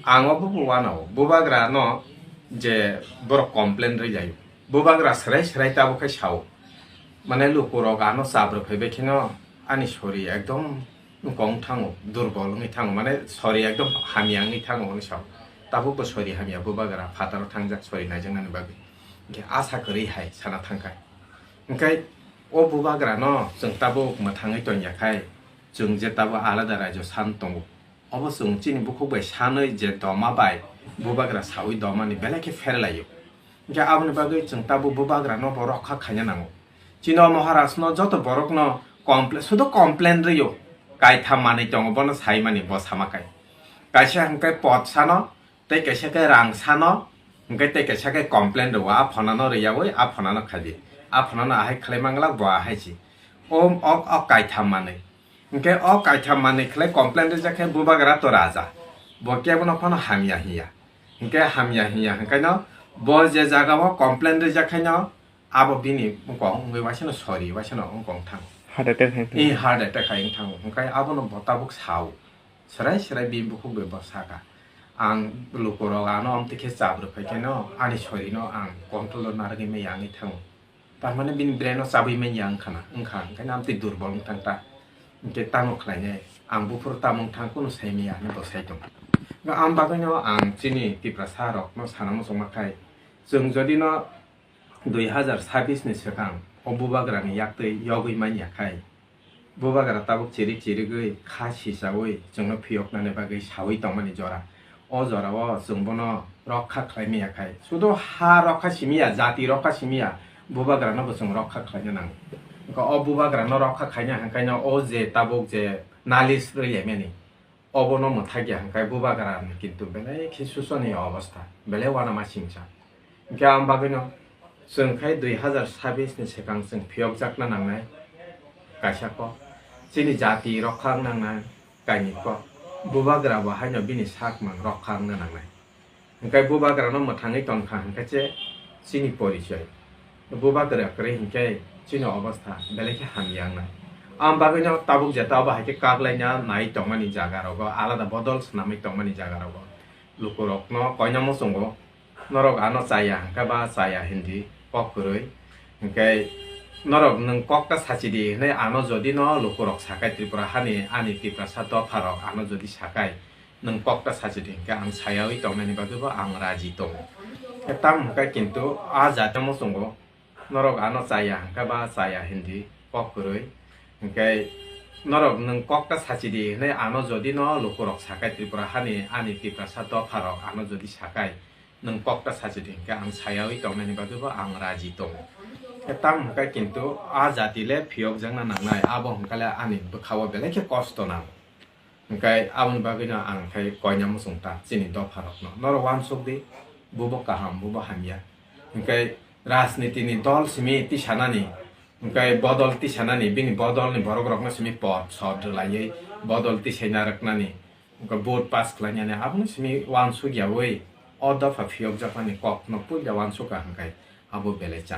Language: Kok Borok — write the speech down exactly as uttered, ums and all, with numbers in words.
Ang o bubo uanao, bubagra no je borok complain rwjai. Bubagra srai srai tabuk khai sao. Mane lukurok ano chap rwphai bai kheno ani sori ekdom wngkong thango, durbol wngwi thango, mane sori ekdom hamya wngwi thango hwnwi sao. Tabuk bo sori hamya bubagra phataro thangjak sori naijaknani bagwi. Hinkhe asa kwrwi hai sana thangkha. Hinkhe o bubagra no chwng tabuk mwthangwi tongya khai, chwng je tabuk alada raijo san tongo. Obo chwng chini bukhuk bai sanwi je doma bai bubagra sawi domani belai khe pherlaio. Hinkhe aboni bagwi chwng tabuk bubagra no bo rokha khaina nango. Chini o Maharaj no joto borok no compla-, sudo complain rwio. Kaitham manwi tongo bono saimani bo sama kai. Kaisa hinkhe pot sano, tei kaisa khe rang sano, hinkhe tei kaisa khe complain rwo, a phonano rwyawi, a phonano khaidi. A phonano ahai khlai mangla, bo ahai si. O, o, o kaitham manwi. Hinkhe o kaitham manwi khlai complain rijak khe bubagra to raja. Bo kebono phano hamya hinya. Hinkhe hamya hinya hinkhaino bo je jagao complain rijak khaino abo bini wngkong wngwi waisano sori, waisano wngkong thang. Heart attack hai. I heart attack hai wng thango. Hinkhe abono bo tabuk sao. Srai srai bini bukhuk bai bo saka. Ang lukurok ano amtwi khe chap rwphai khaino ani sorino ang control-o narwgwi maya wngwi thango. Tar mane bini brain-o chabwi manya wngkhana, wngkha, hinkhe amtwi durbol wngthang ta. Hinkhe tamo khlainai, ang buphuru tamo wngthang kunu sai maya hinwi bo sai tongo. Ang bagwino ang chini Tiprasa rokno sana muchungma khai, chwng jodi no dui hazar sabis ni swkang o bubagrani yaktwi yogwi manya khai, bubagra tabuk chirik chirigwi kha sichaui chwngno phiyoknani bagwi saui tongmani jora. O jorao chwng bono rokha khlai maya khai. Sudo ha rokha simi ya, jati rokha simi ya, bubagrano bo chwng rokha khlaina nango. Wngkha o bubagrano rokha khaina hwnkhaino o je tabuk je nalis rwlaimani, obono mwthakya hwnkhe bubagra ni kintu belai khe susoniyo obostha, belai uanama singcha. Hinkhe ang bagwino chwng khai dui hazar sabis ni swkang chwng phiyokjakna nangnai kaisa kok, chini jati rokha wng nangnai kainwi kok, bubagra bo haino bini sakmang rokha wngna nangnai. Hinkhe bubagrano mwthangwi tongkha hinkhe se chini porichoi. Bubagra kwrwi hinkhe chini obostha belai khe hamya wngnai. Ang bagwino tabuk jeta obo hai khe kaklaina nai tongmani jaga rogo, alada bodol swnamwi tongmani jaga rogo. Lukurokno koina muchungo, norok ano chaya hinkhe ba chaya hindi kok kwrwi. Hinkhe norok nwng kokta sachidi hinwi ano jodi no lukurok sakai Tripura hani, ani Tiprasa dopharok ano jodi sakai, nwng kokta sachidi hinkhe ang sayaui tongnani bagwibo ang raji tongo. Khe tamo hinkhe kintu a jati muchungo norok ano chaya hinkhe ba chaya hindi kok kwrwi. Hinkhe norok nwng kokta sachidi hinwi ano jodi no lukurok sakai Tripura hani, ani Tiprasa dopharok ano jodi sakai, nwng kokta sachidi hinkhe ang sayaui tongnani bagwibo ang raji tongo. Khe tamo hinkhe kintu a jati le phiyokjakna nangnai, abo hinkhe le ani bwkhao belai khe kosto nango. Hinkhe aboni bagwino ang khai koina muchung ta chini dopharokno. Norok uansuk di, bubo kaham, bubo hamya. Hinkhe rajniti ni dol simi tisanani, hinkhe bodol tisanani, bini bodolni borokrokno simi pod sod rwlaiwi bodol tisaina rwknani, hinkhe vote pass khlainani, abono simi uansuk yaui o dopha phiyokjakmani kokno puila uansukha hinkhe abo belai cha.